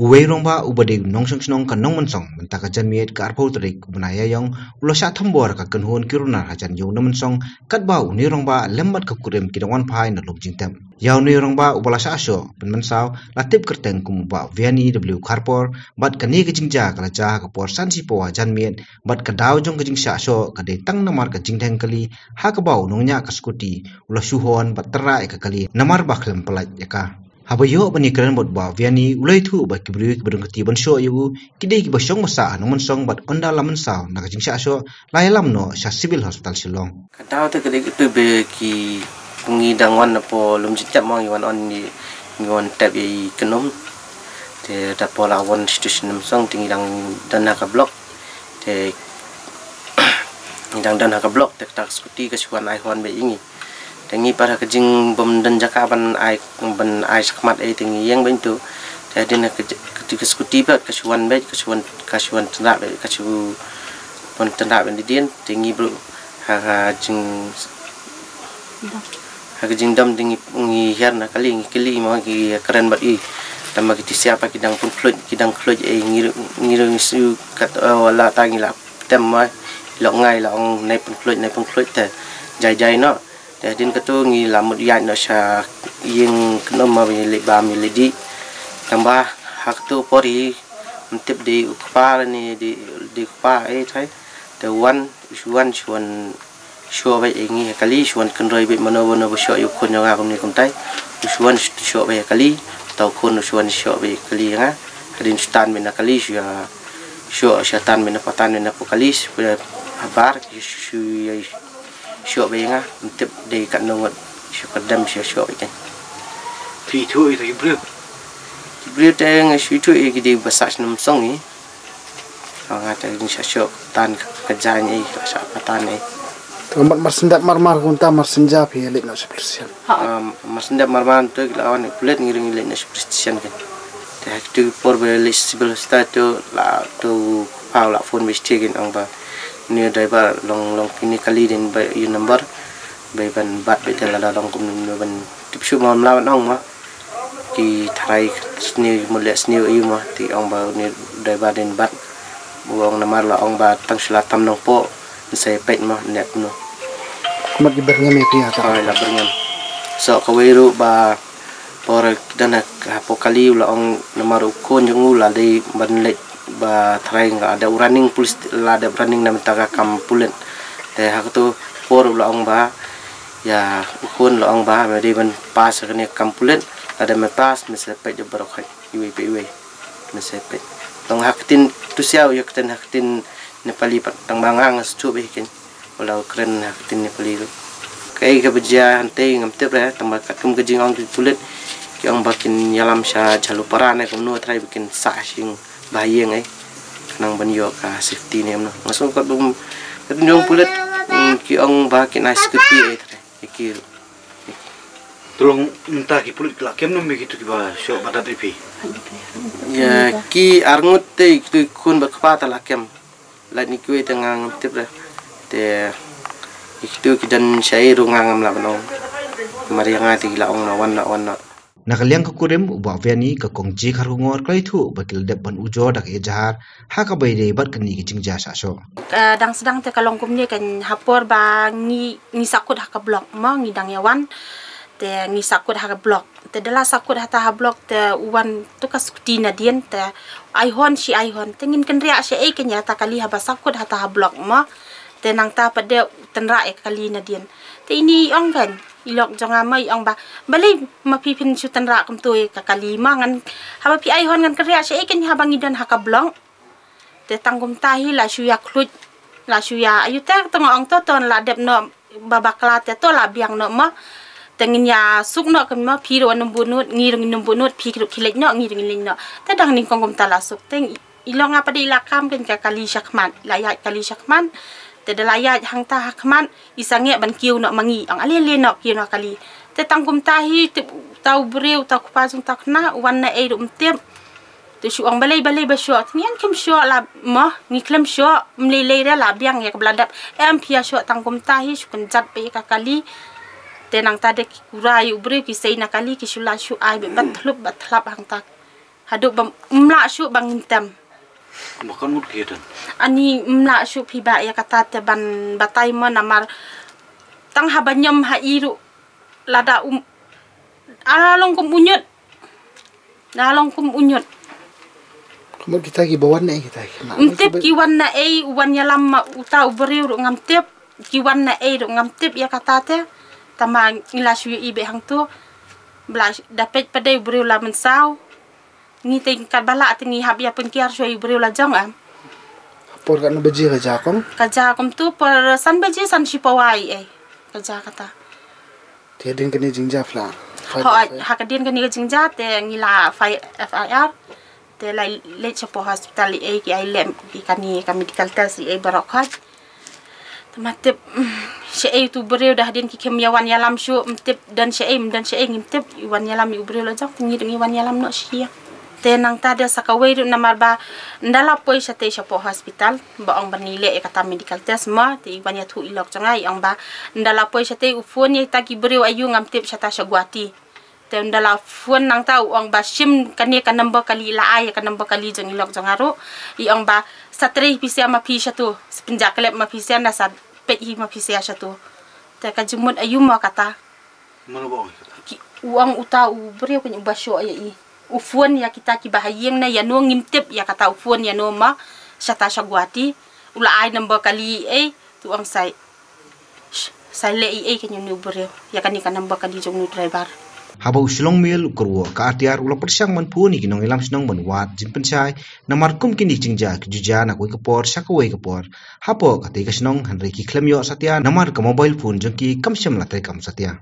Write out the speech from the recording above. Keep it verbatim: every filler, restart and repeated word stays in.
Uwei u rangbah uba dei u nongshong shnong ka Nongmynsong mynta ka janmiet ka arphew tarik u bnai Ïaïong u la shah thombor ka kynhun ki runar hajan ïew Nongmynsong katba une u rangbah lem bad ka kurim ki dang wan phai na lum jingtep. Ïa une u rangbah uba la shah shoh pynmynsaw la tip kyrteng kum u Bah Vianney W Kharpor bad kane ka jingjia ka la jia ha ka por san shi pawa janmiet bad ka daw jong ka jingshah shoh ka dei tang namar ka jingdheng kali ha kaba u nongñiah ka skuti u la shu hon bad tyrrah ïa ka kali namar ba khlem pyllait ïa ka. Haba ïoh ban ïakren bad u Bah Vianney u la ïathuh ba ki briew kiba don kti ban shoh ïa u ki dei kiba shong ba sah ha Nongmynsong bad ynda la mynsaw na ka jingshah shoh la ïalam noh sha Civil Hospital Shillong. Ka daw te ka dei katu ba ki ngi dang wan na po lum jingtep mo ngi wan on ngi ngi wan tep ïa i kynum. Te da po la wan sha station Nongmynsong te ngi dang don ha ka block. Te ngi dang don ha ka block te kata ka skuti ka shu wan ai hon beit ïa ngi. Te ngi pat ha ka jingbym don jaka ban ai ban ai shakhmat ei te ngi ïeng beit tu. Te hadien ha ka j- ka ti ka skuti pat ka shu wan beit ka shu wan ka shu wan tynrah beit ka shu wan tynrah beit hadien te ngi briew ha ka jing ha ka jingdom te ngi ngi hiar na kali ngi kylli ma ki kren bad i. Tang ba ki ti siap ki dang pynkhluit ki dang khluit ei ngi ngi ngi shu kat wala ta ngi la tem ma lok ngai la ong nai pynkhluit nai pynkhluit te jai jai noh. Te hadien katu ngi la mut ïaid noh sha ïing kynum ma ba ngi leit bam ngi leit dih. Tang ba ha katu por hi ym tip dei u kpa lane dei dei u kpa ei tai. Te wan u shu wan shu wan shoh beit ïa ngi ha kali shu wan kynroi beit mano mano ba shoh ïa u khun jong nga kumne kumtai. U shu wan shoh beit ha kali. Tau khun u shu wan shoh beit ha kali ïa nga. Hadien shu tan beit na kali shu ïa shoh shu tan beit na patan beit na pu kali shu habar shu ïa shoh beit ïa nga. Ym tip dei katno ngut shu kardem shu shoh beit kan. Phi ïathuh ïa ki briew. Ki briew te nga shu ïathuh ïa ki dei ba sah sha Nongmynsong i. Nga te ngi sha shoh tan ka jaiñ i ka sha patan i. Te ka mat mar sendap mar mar kumta mar senja phi leit noh sha police station. Um, mar sendap mar mar tu ki la wan pulit ngi ring leit noh sha police station kan. Te ha kitu ki por ba leit civil hospital tu la tu pau la phone ba station kan ong ba ni driver long long kini kali din ba ïa number ba ban bat ba te la da long kum ni ban tip shu ma mla ban ong ma. Ki tharai sniew mut leh sniew aïu ma te ong ba une u driver dei ban bat. U ong namar la ong ba tang shu la tam nongpoh. Nsa peit ma ne kumno. Mat ki byrngem ïa phi ha ta. Hoi la byrngem. So kawei ruh ba por ki don hapoh kali u la ong namar u khun jong u la dei ban leit ba tharai nga la dep running police la dep running na mynta ka kam pulit. Te ha katu por u la ong ba ïa u khun la ong ba me dei ban pass kane ka kam pulit la dep me pass me sa peit da baroh khait iwei pa iwei me sa peit. Tang ha ka ktien tu siaw ïa ka ktien ha ka ktien Nepali pat tang ba nga nga sngewthuh bha ïa kane. Wala u kren ha ka ktien Nepali ruh. Kaei kaba jia hangtei ngam tip re tang ba katkum ka jingong ki pulit ki ong ba kin ïalam sha Jhalupara ne kumno trai ba kin sah sha ïing ba ha ïing ei. Khnang ban ïoh ka safety ne kumno. Nga sngew katba katba jong pulit ki ong ba kin ai security ei trai. Ïa ki ruh. Te long mynta ki pulit ki la kem ne em ïa kitu kiba shoh ba dat ïa phi? Ïa ki arngut te kitu ki khun bad kpa te la kem. Lait na kiwei te nga ngam tip re. Te ïa kitu ki don shaei ruh nga ngam lah ban ong. Namar ïa nga te ki la ong noh wan noh wan noh. Na ka liang ka kurim u Bah Vianney ka Kong J Kharkongor ka la ïathuh ba ki la dep ban ujor da ka ïaid jahar ha kaba ïadei bad kane ka jingjia shah shoh. Ka dang sdang te ka long kumne kan ha por ba ngi ngi sahkut ha ka block mo ngi dang ïa wan. Te ngi sahkut ha ka block. Te da la sahkut hata ha block te u wan tu ka skuti nadien te ai hon shi ai hon. Te ngin kynriah shaei kan ïa ta kali haba sahkut hata ha block mo. Te nangta pat de u tynrah ïa ka kali nadien. Te ini i ong kan i lok jong nga ma i ong ba balei ma phi phin shu tynrah kumto ïa ka kali ma ngan haba phi ai hon ngan kynriah shaei kan haba ngi don ha ka block. Te tang kumta hi la shu ïa khluit la shu ïa ayu te tang ong to ton la dep noh ba bakla te to la biang noh ma. Te ngin ïa suk noh kan ma phi ruh wan ym bunut ngi ruh ngin ym bunut phi ruh khie leit noh ngi ruh ngin leit noh. Te dang nyngkong kumta la suk te i long nga pat de i la kam kan ka kali shakhmat la ïaid kali shakhmat. Te da la ïaid hangta ha khmat i sangeh ban kiew noh ma ngi ong ale le noh kiew noh kali. Te tang kumta hi te tau briew tau kpa jong tau khynnah wan na ei ruh ym tip. Te shu ong balei balei ba shoh te ngi ong khlem shoh la mo ngi khlem shoh ym lei lei re la biang ïa kaba la dep em phi ïa shoh tang kumta hi shu kynjat beit ïa ka kali. Te nangta de ki kura ïa u briew ki sei na kali ki shu la shu ai beit ba thlop ba thlap hangta. Haduh ba mlah shuh ba ngim tem. Ba kan mut ki ten. Ani mlah shuh phi ba ïa kata te ban batai mo namar tang haba nyam ha i ruh lada um ala long kum unyut. Na long kum unyut. Kumut kita ki bawan ne kita ki. Mtip ki wan na ei u wan ïalam ma uta u briew ruh ngam tip. Ki wan na ei ruh ngam tip ïa kata te. Tama ngi la shu i be hangtu. Bla da peit pa dei u briew la mynsaw. Ngi te kat bala te ngi hap ïa pynkiar shu i u briew la jong am. Por ka na baje ka ja kong? Ka ja kong tu por san baje san shi pawai ei. Ka ja kata. Te din kani jingja fla. Ho ha ka din kani ka jingja te ngi la fai F I R. Te la leit sha po hospital i ei ki ai lem ki kani ka medical test i ei barok haj. Tama tip sha ei tu briew dah din ki kem ïa wan ïalam shu mtip dan sha ei dan sha ei ngim tip i wan ïalam i u briew la jong ngi ngi wan ïalam no shi. Te nang ta de sa kawei ruh namar ba nda la poi sha te sha po hospital ba ong ba ngi leh ïa kata medical test ma te i wan ïathuh i lok jong ai ong ba nda la poi sha te u phone ïa ita ki briew ayu ngam tip sha ta sha Guwahati. Te nda la phone nang ta u ong ba shim kane ka number kali la ai ka number kali jong i lok jong aru i ong ba sa trei pisa ma phi sha tu spinja klep ma pisa na sa pet hi ma pisa sha tu. Te ka jumut ayu ma kata. Mano ba ong kata? Ki u ong uta u briew kan u ba sho ïa i. U phone ïa kita ki ba ha ïing na ïa no ngim tip ïa kata u phone ïa no ma sha ta sha Guwahati. U la ai number kali ei tu ong sai. Sai le i ei kan ïa no u briew ïa kani ka number kali jong no driver. Haba u Shillong Mail u kyrwo ka atiar u la pyrshang man phone ïa ki nongïalam shnong ban wad jingpynshai namar kum kini jingjia ki juja na kawei ka por sha kawei ka por. Hapo ka te ka shnong hynrei ki khlem ïoh satia namar ka mobile phone jong ki kam shym la treikam satia.